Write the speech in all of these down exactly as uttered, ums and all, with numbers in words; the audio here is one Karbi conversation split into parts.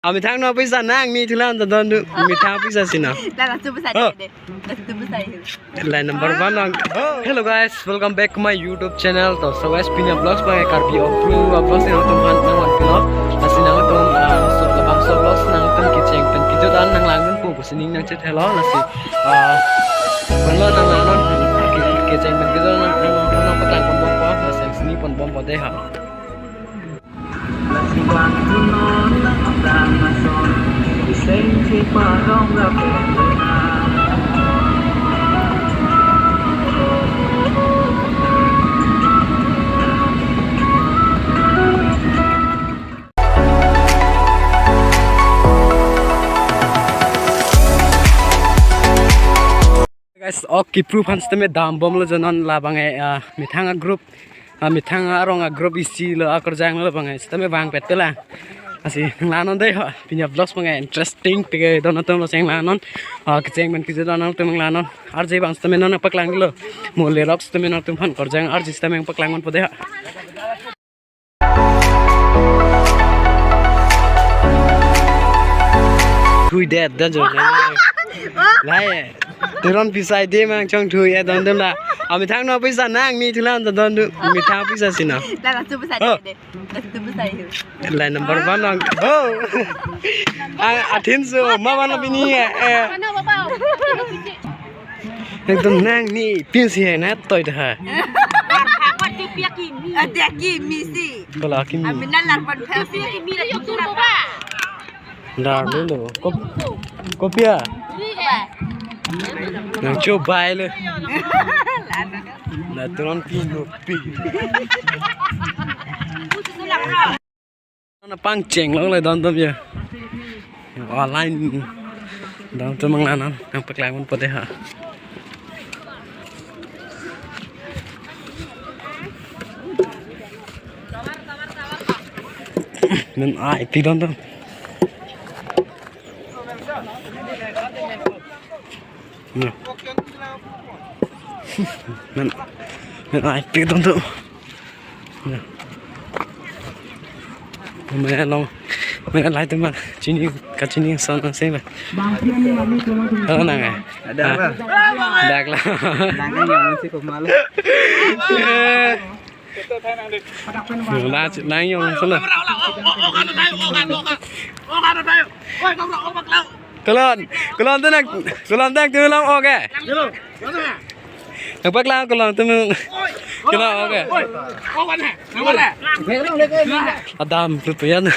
Amethang no pisa nang ni thulang ta don du. Methang pisa sina. Dah, langsung besar Oh. Deh. Langsung besar. Line number one lang. Oh. Hello guys, welcome back to my YouTube channel. To so guys, pini a-vlogs bang Karbi Okru a-vlogs nangtum han nang wan pilo. Lasi nangtum, ah, so labangso vlogs nangtum kecheng pen kejut an nang langdun po pusi ning nangchet helo lasi. Ah, vanlo nang langnon ke-, kecheng pen kejut nang nang nang nang paklang pon bom po, lasi sini pon bom po dei ha. Guys, ok kipru aphan sitame dam bomlo jo non labang eh, ah, methang a-group, ah, methang arong a-group isi lo akorjang lo bang eh, sitame vang pet pela. Lasi langnon dei ha, pini a-vlogs bang eh interesting pike don atum lo seng langnon, ah, kecheng pen kejut don atum langnon, arje bang sitame non paklang lo, mo lerok sitame non atum aphan korjang, arje sitame paklang mon po dei ha. Thui det dan jo. Lai. Teron pisai de mang chong thui eh don dem la. Amethang no pisa nang ni thulang ta don du. Methang pisa sina. Dah, langsung besar Oh. Deh. Langsung besar. Line number one lang. Oh. Ah, athin so ma wan pini eh. Ekdom nang ni pinsi hai na toi da. Ati akimi si. Kalau akimi. Amina larpan pha si. Dar dulu. Kop-, kopi ya? Nang coba le. Na turon pi no pi. Na pangcheng long le don dom ya. Online don dom mang lanon nang paklang pon po dei ha. Men ai pi don dom. Ya. Men, men ai pi don dom. Ya. Mane long, mane lai teman, chini, kachini son nang sing ba. Halo nang eh? Ada apa? Dak la. Nang yang si ko malu. Nang, nang yang sana. Kolon, kolon tu nang, kolon tu nang tu lang oke. Nang paklang kolon tu nang. Kena oke. Adam, lupayan.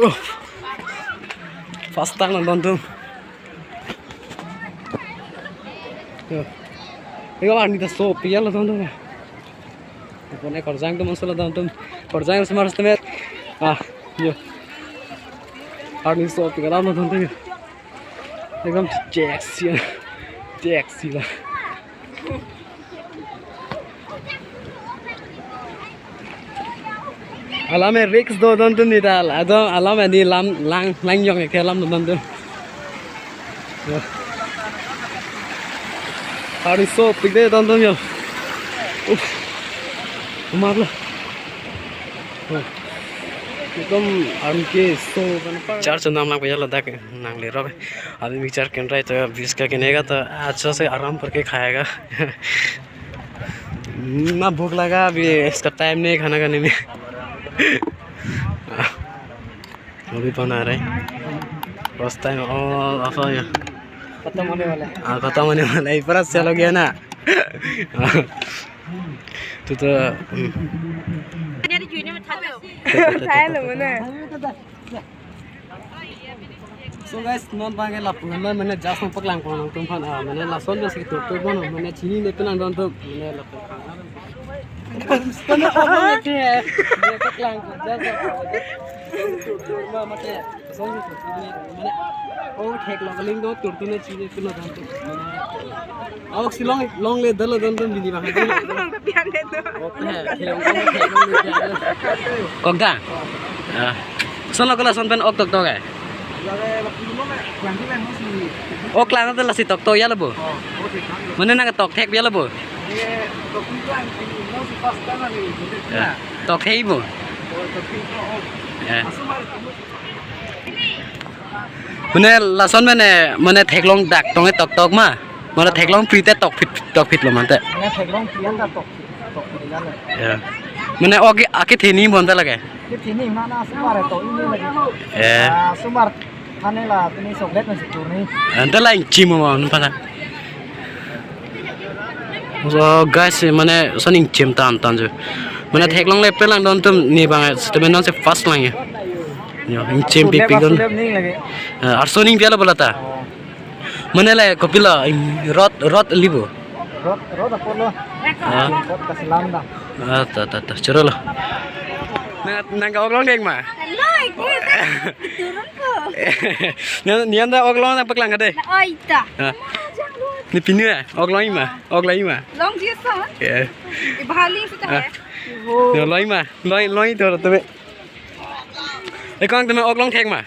Oh. Fast tang nang don tu. Yo. Ego ani ta so piyal don tu. Pone korjang tu masalah don tu. Korjang semar setemet. Ah, yo. Ani so piyal don tu. Ekdom taxi. Taxi la. Alam eh risk do don tu ni dal. Ado alam eh ni lam lang, lang yong eh ke lam don tu. Yo. Hari so pik de don tu yo. Uf. Umar la. Yo. Ekdom arm ke so kan pa. Char chundam lang pajal dak nang lerok. अभी विचार कर रहा है तो अभी इसका गिनेगा तो अच्छा से आराम करके खाएगा। ना भूख लगा, अभी इसका टाइम नहीं है खाना खाने में। अभी बना रहे। फर्स्ट टाइम और ऐसा ही। खत्म होने वाला है। हाँ, खत्म होने वाला है। पूरा सेल हो गया ना। तो, तो, हम्म। Thai lo mana? So guys, non bang ke lapu na mane just nang paklang pon nangtum aphan, ah, mane lason just ketok tok pon, mane chini ne penang don tok, mane lapu. Mane paklang pon, just tok tok ma mate, lason just tok tok mane, oh, thek lo kaling do, tur tu ne chini penang don tok. Awak si long, long le dal don don bini bang. Long tapi ane tu. Oke, long, long, long, long. Kok da? Ah. Son lo kala son pen ok tok tok eh. Ok lang ta lasi tok tok ya lo bo. Mane nang tok thek ya lo bo. Ya. Tok hei bo. Ya. Mane lason mane, mane theklong dak tong tok tok ma. Mane theklong pri te tokphit, tokphit lo mante. Mane theklong pri an ta tokphit, tokphit lo. Ya. Mane oke, ake theni bonta lake. Ke theni mana asomar to ini lagi. Ya. Ah, asomar. Ane la, pini chocolate nangchitur ni. Ante la ingchim mo nun pala. So guys, mane son ingchim tan tan jo. Mane theklong le pelang don tum ni bang, temen non se fast lang ya. Yo, ingchim pik pik don. Chocolate ning lagi. Eh, arso ning piala bola ta. Oh. Mane le kopilo, ing-, rot, rot libo. Rot, rot apor lo. Ah. Rot kaselam dam. Ah, ta, ta, ta, choro lo. Nang, nang ka oklong deng ma? Hello, itu. Turun ko. Nian, nian ta oklong nangpaklang kade. Na, oi ta. Ah. Ni pinu ya, oklong ima, oklong ima. Long dia sa? Ya. Ibahali sita Ah. ya. Yo, long ima, long, long itu tu be. Eh, kong temen oklong thek ma?